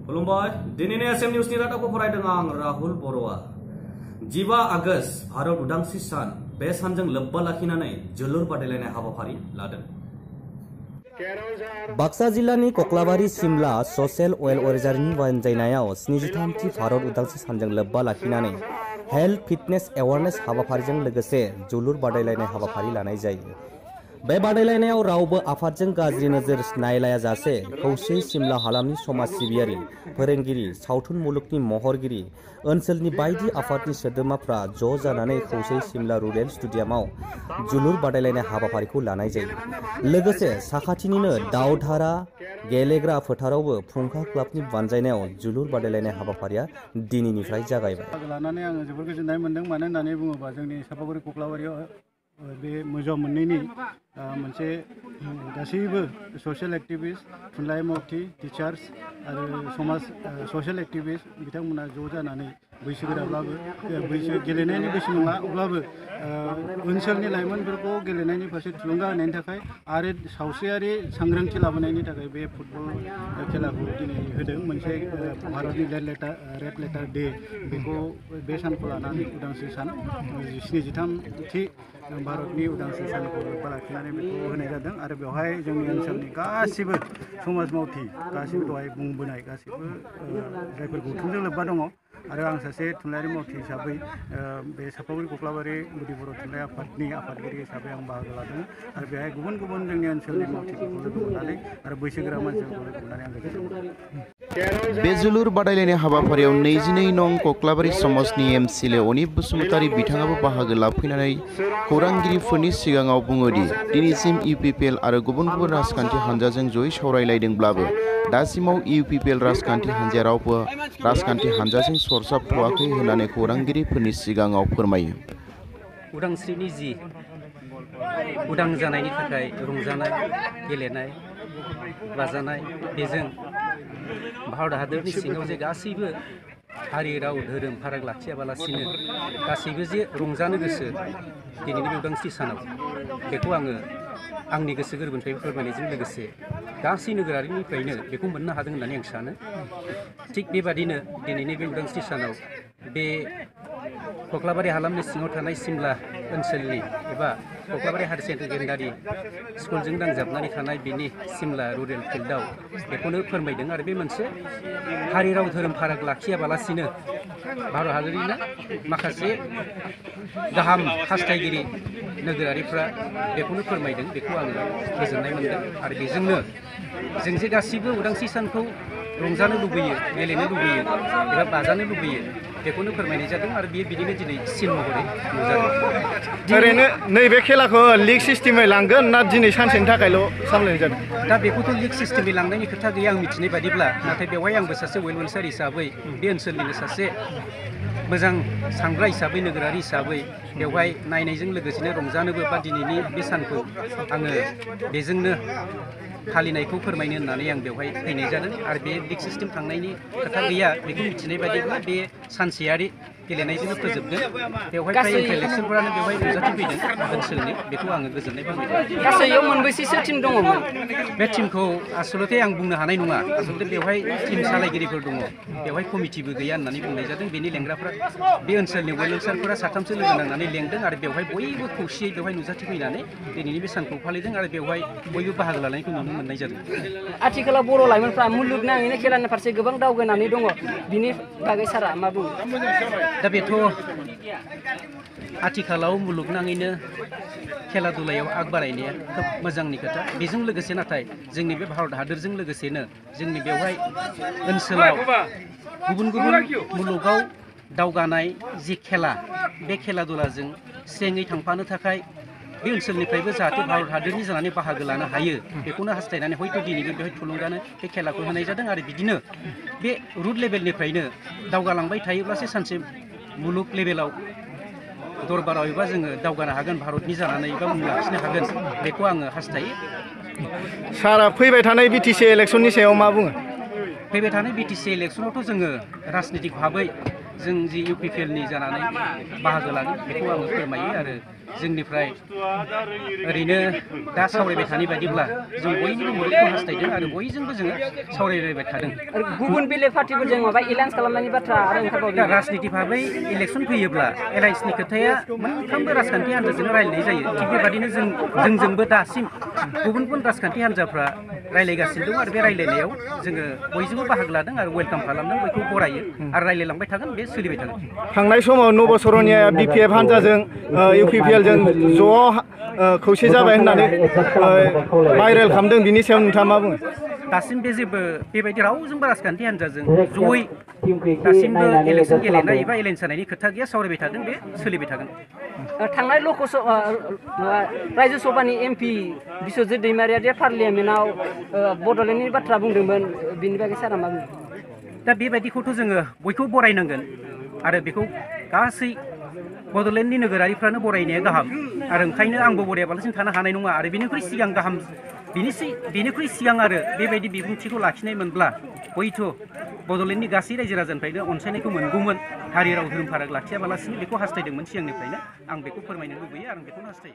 खुलुमबाय दिनैनि एसएम निउसनि रादाबखौ फरायदों आं राहुल बर'आ 15 आगस्ट भारत उदांस्रि सान बे सानजों लोब्बा लाखिनानै जोलुर बादायलायनाय हाबाफारि लादों। बाक्सा जिल्लानि कक्लाबारि सिमला ससियेल वेलफेयारनि बानजायनायाव 73थि भारत उदांस्रि सानजों लोब्बा लाखिनानै हेल्थ फिटनेस एवारनेस हाबाफारिजों लोगोसे जोलुर बादायलायनाय हाबाफारि लानाय जायो। बे बादायलायनायाव रावबो आफादजों गाज्रि नोजोर नायलायाजासे खौसे सिमला हालामनि समाज सिबियारि फोरोंगिरि सावथुन मुलुगनि महरगिरि ओनसोलनि बायदि आफादनि सोद्रोमाफ्रा ज' जानानै खौसे सिमला रुरेल स्टेडियामाव जोलुर बादायलायनाय हाबाफारिखौ लानाय जायो। लोगोसे साखाथिनिनो दावधारा गेलेग्रा फोथारावबो फुंखा क्लाबनि बानजायनायाव जोलुर बादायलायनाय हाबाफारिया दिनैनिफ्राय जागायबाय। लानानै आङो जोबोर गोजोननाय मोन्दों। मानो होननानै बुङोबा जोंनि सापागुरि कक्लाबारियाव बे मोजां मोननैनि मोनसे गासैबो ससियेल एक्टिभिस्ट थुनलाइ मावथि टिचार्स आरो समाज ससियेल एक्टिभिस्ट बिथांमोना ज' जानानै बैसोगोराब्लाबो गेलेनायनि बैसो नङा अब्लाबो ओनसोलनि लाइमोनफोरखौ गेलेनायनि फारसे थुलुंगा होनायनि थाखाय आरो सावस्रियारि सांग्रांथि लाबोनायनि थाखाय बे फुटबल खेलाखौ दिनै होदों। मोनसे भारतनि रेड लेटार डे बेखौ बे सानखौ लानानै उदांस्रि सान 73थि भारतनि उदांस्रि सानखौ लोब्बा लाखिनानै बेखौ होनाय जादों आरो बेवहाय जोंनि ओनसोलनि गासिबो समाज मावथि गासिबो दहाय बुंबोनाय गासिबो जायफोर गौथुमजों लोब्बा दङ आरो आं सासे थुनलाइयारि मावथि हिसाबै बे सापागुरि कक्लाबारि गुदि बर' थुनलाइ आफादनि आफादगिरि हिसाबै आं बाहागो लादों आरो बेहाय गुबुन गुबुन जोंनि ओनसोलनि मावथिफोरखौ लोगो मोननानै आरो बैसोगोरा मानसिफोरखौ लोगो मोननानै आं गोजोनदों। बे जोलुर बादायलायनाय हाबाफारियाव 22 नं कक्लाबारि समाजनि एमसिएलए अनिप बसुमतारी बिथाङाबो बाहागो लाफैनानै खौरांगिरिफोरनि सिगाङाव बुङोदि दिनैसिम इउपिपिएल आरो गुबुन गुबुन राजखान्थि हानजाजों जयै सावरायलायदोंब्लाबो दासिमाव इउपिपिएल राजखान्थि हानजाया रावबो राजखान्थि हानजाजों सरजाबथ'वाखै होननानै खौरांगिरिफोरनि सिगाङाव फोरमायो। उदांस्रिनि जि उदां जानायनि थाखाय रंजानाय गेलेनाय बाजानाय बेजों भारत हादरनि सिङाव जे गासैबो हारि राव धोरोम फाराग लाखियाबालासिनो गासैबो जे रंजानो गोसो दिनैनि बे उदांस्रि सानाव बेखौ आङो आंनि गोसो गोरबोनिफ्राय फोरमायनायजों लोगोसे गासै नोगोरारिनिफ्रायनो बेखौ मोननो हादों होननानै आं सानो। थिग बेबादिनो दिनैनि बे उदांस्रि सानाव बे कक्लाबारि हालामनि सिङाव थानाय सिमला ओनसोलनि एबा कक्लाबारि हायार सेकेन्डारि स्कुलजों नांजाबनानै थानाय बिनि सिमला रुरेल फिल्डआव बेखौनो फोरमायदों आरो बे मोनसे हारि राव धोरोम फाराग लाखियाबालासिनो भारत हादरनिनो माखासे गाहाम हास्थायगिरि नोगोरारिफ्रा बेखौनो फोरमायदों। बेखौ आङो गोजोननाय मोन्दों आरो बेजोंनो जों जे गासिबो उदांस्रि सानखौ रंजानो लुबैयो गेलेनो लुबैयो एबा बाजानो लुबैयो बेखौनो फोरमायनाय जादों आरो बेयो बिदिनो दिनै सिन महरै नुजादों। ओरैनो नैबे खेलाखौ लिग सिस्टेमै लांगोन ना दिनै सानसेनि थाखायल' सामलायनाय जादों? दा बेखौथ' लिग सिस्टेमै लांनायनि खोथा गैया आं मिथिनाय बादिब्ला, नाथाय बेवहाय आंबो सासे वेलफेयार हिसाबै बे ओनसोलनिनो सासे मोजां सानग्रा हिसाबै नोगोरारि हिसाबै बेवहाय नायनायजों लोगोसेनो रंजानोबो बा दिनैनि बे सानखौ आङो बेजोंनो फालिनायखौ फोरमायनो होननानै आं बेवहाय फैनाय जादों आरो बे लिग सिस्टेम थांनायनि खोथा गैया। बेखौ मिथिनाय बायदिब्ला बे सानसेयारि गेलेनायजोंनो फोजोबगोन। बेवहाय फ्राय इन्टेलेक्सुवेलफोरानो बेवहाय नुजाथिफैदों ओनसोलनि, बेखौ आङो गोजोननाय फोरमायदों। गासैयाव मोनबेसेसो टिम दङमोन? बे टिमखौ आसलथे आं बुंनो हानाय नङा। आसलथे बेवहाय टिम सालायगिरिफोर दङ, बेवहाय कमिटिबो गैया होननानै बुंनाय जादों। बेनि लेंग्राफ्रा बे ओनसोलनि वेलफेयारफोरा साथामसो लोगो नांनानै लेंदों आरो बेवहाय बयबो खौसेयै बेवहाय नुजाथिफैनानै दिनैनि बे सानखौ फालिदों आरो बेवहाय बयबो बाहागो लानायखौ नुनो मोननाय जादों। आथिखालाव बर' लाइमोनफ्रा मुलुगनाङैनो खेलानि फारसे गोबां दावगानानै दङ, बिनि बागै सारा मा बुङो? दा बेथ' आथिखालाव मुलुगनाङैनो खेला दुलायाव आग बारायनाया खोब मोजांनि खोथा। बेजों लोगोसे नाथाय जोंनि बे भारत हादोरजों लोगोसेनो जोंनि बेवहाय ओनसोलाव गुबुन गुबुन मुलुगाव दावगानाय जि खेला बे खेला दुलाजों स्रेङै थांफानो थाखाय बे ओनसोलनिफ्रायबो जाहाथे भारत हादोरनि जानानै बाहागो लानो हायो बेखौनो हास्थायनानै हयथ' दिनैबो बेवहाय थुलुंगानो बे खेलाखौ होनाय जादों आरो बिदिनो बे रुट लेभेलनिफ्रायनो दावगालांबाय थायोब्लासो सानसे मुलुग लेभेलाव दरबाराव एबा जोङो दावगानो हागोन, भारतनि जानानै एबा मुं लाखिनो हागोन, बेखौ आङो हास्थायो। सारा फैबाय थानाय बिटिसि इलेक्सननि सायाव मा बुङो? फैबाय थानाय बिटिसि इलेक्सनावथ' जोङो राजनितिक भाबै जों जि UPPL नि जानानै बाहागो लागोन बेखौ आङो फोरमायो आरो जोंनिफ्राय ओरैनो दा सावरायबाय थानाय बायदिब्ला जों बयनिबो मददखौ हास्थायदों आरो बयजोंबो जोङो सावरायलायबाय थादों। गुबुन बेलेग पार्टिफोरजों माबा एलायन्स खालामनायनि बाथ्रा आरो ओंखारबावदों। दा राजनिति भाबै इलेक्सन फैयोब्ला एलायन्सनि खोथाया मोनफ्रोमबो राजखान्थि हान्जाजोंनो रायलायनाय जायो। थिग बेबादिनो जोंजोंबो दासिम गुबुन गुबुन राजखान्थि हान्जाफ्रा रायलायगासिनो दं आरो बे रायलायनायाव जोङो बयजोंबो बाहागो लादों आरो वेलकाम खालामदों, बयखौ बरायो आरो रायलायलांबाय थागोन, बे सोलिबाय थागोन। थांनाय समाव नबसरनिया BPF हान्जाजों UPPL जों ज' खौसे जाबाय होननानै भाइरेल खालामदों, बिनि सायाव नोंथाङा मा बुङो? दासिम जेबो बेबायदि रावजोंबो राजखान्थि हान्जाजों जयै दासिमबो इलेक्सन गेलेनाय एबा एलायन्स जानायनि खोथा गैया, सावरायबाय थादों, बे सोलिबाय थागोन। थांनाय रायजो सभानि MP बिस्वजित दैमारिया जे पार्लियामेन्टआव बड'लेण्डनि बाथ्रा बुंदोंमोन, बिनि बागै सारा मा बुङो? दा बेबायदिखौथ' जोङो बयखौबो बरायनांगोन आरो बेखौ गासै बड'लेण्डनि नोगोरारिफ्रानो बरायनाया गाहाम आरो ओंखायनो आंबो बरायाबालासिनो थानो हानाय नङा आरो बेनिख्रुइ सिगां आरो बेबायदि बिबुंथिखौ लाखिनाय मोनब्ला हयथ' बड'लेण्डनि गासै रायजो राजानिफ्रायनो अनसायनायखौ मोनगौमोन। हारि राव धोरोम फाराग लाखियाबालासिनो बेखौ हास्थायदोंमोन सिगांनिफ्रायनो। आं बेखौ फोरमायनो लुबैयो आरो बेखौनो हास्थायो।